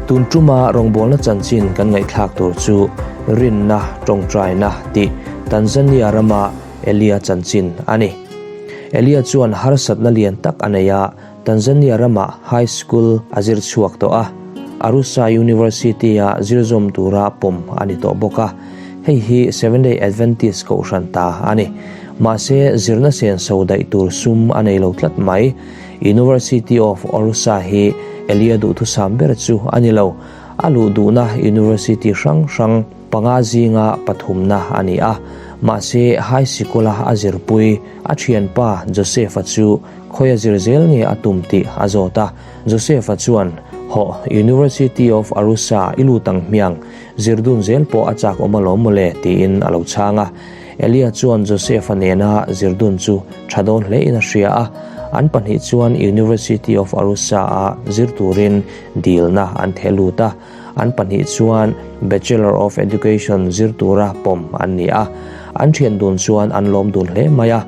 Tun tuma rawngbawlna chanchin kan ngaihthlak tur chu Rinna Tawngtaina tih Tanzania rama Elia chanchin a ni. Elia chuan harsatna lian tak a nei a, Tanzania ramah high school a zir chhuak tawh a, Arusha University-a zirzawm tura pawm a ni tawh bawk a. Hei hi Seventh-day Adventist kohhran ta a ni. Mahse, zirna senso daih tur sum a nei lo tlat mai. University of Arusha hi Elia duhthusam ber chu a ni lo. A luh duhna university hrang hrang panga zinga pathumna a ni a. Mahse, high sikula a zirpui a thianpa Joseph-a chu Khawia zir zel nge a tum tih a zawt a, Joseph-a chuan, Hawh, University of Arusha i lut ang hmiang, zir dun zel pawh a chak awm alawm mawle, tiin a lo chhang a. Elia chuan Joseph-a nena zir dun chu tha dawn hlein a hria a, an pahnih chuan University of Arusha-a zir turin dilna an theh lut a, an pahnih chuan Bachelor of Education zir tura pawm an ni a, an thian dun chuan an lawm dun hle mai a,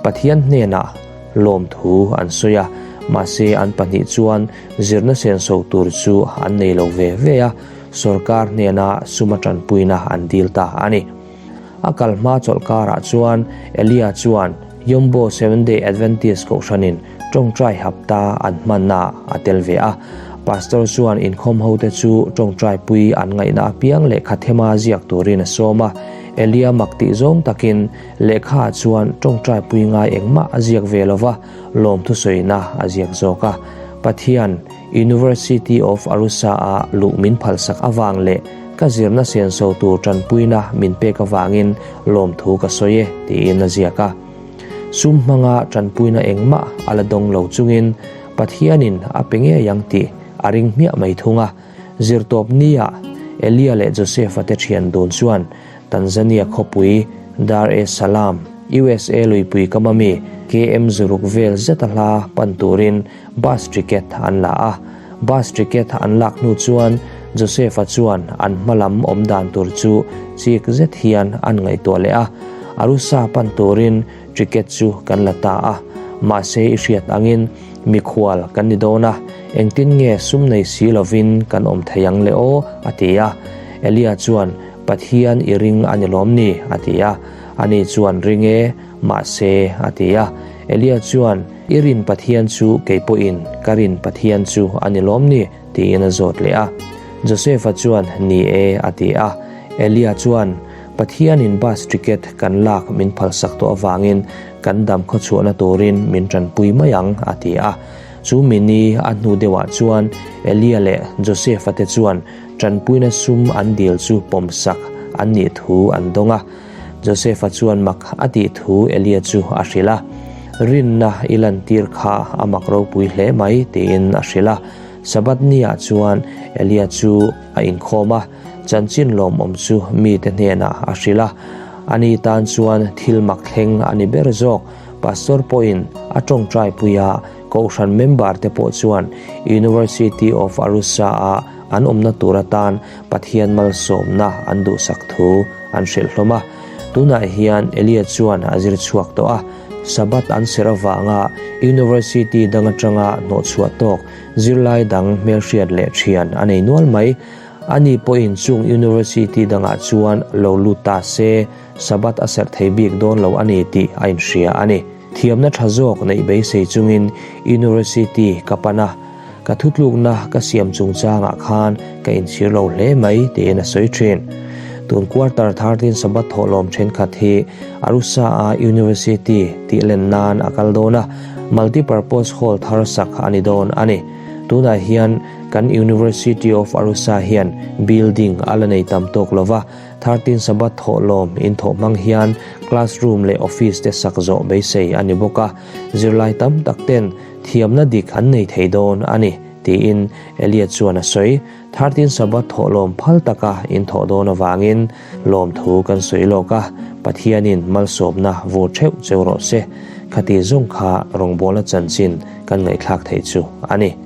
Pathian hnenah lawmthu an sawi a, mahse an pahnih chuan zirna senso tur chu an nei lo ve ve a, sorkar hnena suma tanpuina an dil ta a ni. A kal hma chawlh karah chuan Elia chuan Yombo Seventh-day Adventist kohhranin tawngtai hapta an hmanna a tel ve a. Pastor chuan inkhawm hote chu tawngtaipui an ngaihna apiang lehkha thema ziak turin a sawm a. Elia mak tih zawng takin lehkhaah chuan tawngtaipui ngai engmah a ziak ve lo va, lawmthusawina a ziak zawk a. Pathian, University of Arusha-a luh min phalsak avang leh ka zirna senso tur tanpuina min pek avangin lawmthu ka sawi e, tiin a ziak a. Sum hmanga tanpuina engmah a la dawng lo chungin Pathianin a pe ngei ang tih a ring hmiah mai thung a. Zirtawp nia Elia leh Joseph-a te thian dun chuan Tanzania khawpui Dar es Salaam, USA luipui kama mi KM zuruk vel zeta hla pan turin Bus ticket an la a, bus ticket an lak hnu chuan Joseph-a chuan an hma lam awm dan tur chu chik zet hian an ngaihtuah leh a, Arusha pan turin ticket chu kan la ta a, mahse i hriat angin mikhual kan ni dawn a, engtin nge sum nei si lovin kan awm thei ang le aw? a ti a. Elia chuan, Pathian i ring a ni lawm ni? a ti a. Ani chuan, Ring e, mahse, a ti a. Elia chuan, I rin Pathian chu kei pawhin ka rin Pathian chu a ni lawm ni? tiin a zawt leh a. Joseph-a chuan, Ni e, a ti a. Elia chuan, Pathianin bus ticket kan lak min phalsak tawh avangin kan dam khawchhuahna turin min tanpui mai ang, a ti a. Chu mi ni a hnu deuhah chuan Elia leh Joseph-a te chuan tanpuina sum an dil chu pawmsak an nih thu an dawng a. Joseph-a chuan mak a tih thu Elia chu a hrilh a, Rinna i lantir kha a mak ropui hle mai, tiin a hrilh a. Sabbath niah chuan Elia chu a inkhawm a, chanchin lawmawm chu mite hnenah a hrilh a. Ani tan chuan thil mak thleng a ni ber zawk. Pastor pawhin a tawngtai pui a, kohhran member te pawh chuan University of Arusha-a an awmna tur atan Pathian malsawmna an duhsak thu an hrilh hlawm a. Tunah hian Elia chuan a zir chhuak tawh a, Sabbath an serh avanga University dang atanga hnawhchhuah tawk zirlai dang hmelhriat leh thian a nei nual mai. Ani pawhin chung University dangah chuan lo lut ta se, Sabbath a serh thei bik dawn lo a ni tih a inhria a ni. Thiamna tha zawk neih beisei chungin University ka pan a, Ka thutlukna ka siam chungchangah khan ka inchhir lo hle mai tiin a sawi thin. Tun quarter 13 Sabbath thawhlawm thenkhat hi Arusha-a University tih len nan a kal dawn a, multi-purpose hall thar sak a ni dawn a ni. Tunah hian kan University of Arusha hian building a la nei tam tawk lo va, 13 Sabbath thawhlawm inthawh hmang hian classroom leh office te sak zawh beisei a ni bawk a, zirlai tam tak ten Thiamna dik an nei thei dawn a ni, tiin Elia chuan a sawi. 13 Sabbath thawhlawm phal taka inthawh dawn avangin lawmthu kan sawi lawk a, Pathianin malsawmna vur theuh cheu rawh se. Khati zawng kha rawngbawlna chanchin kan ngaihthlak theih chu a ni.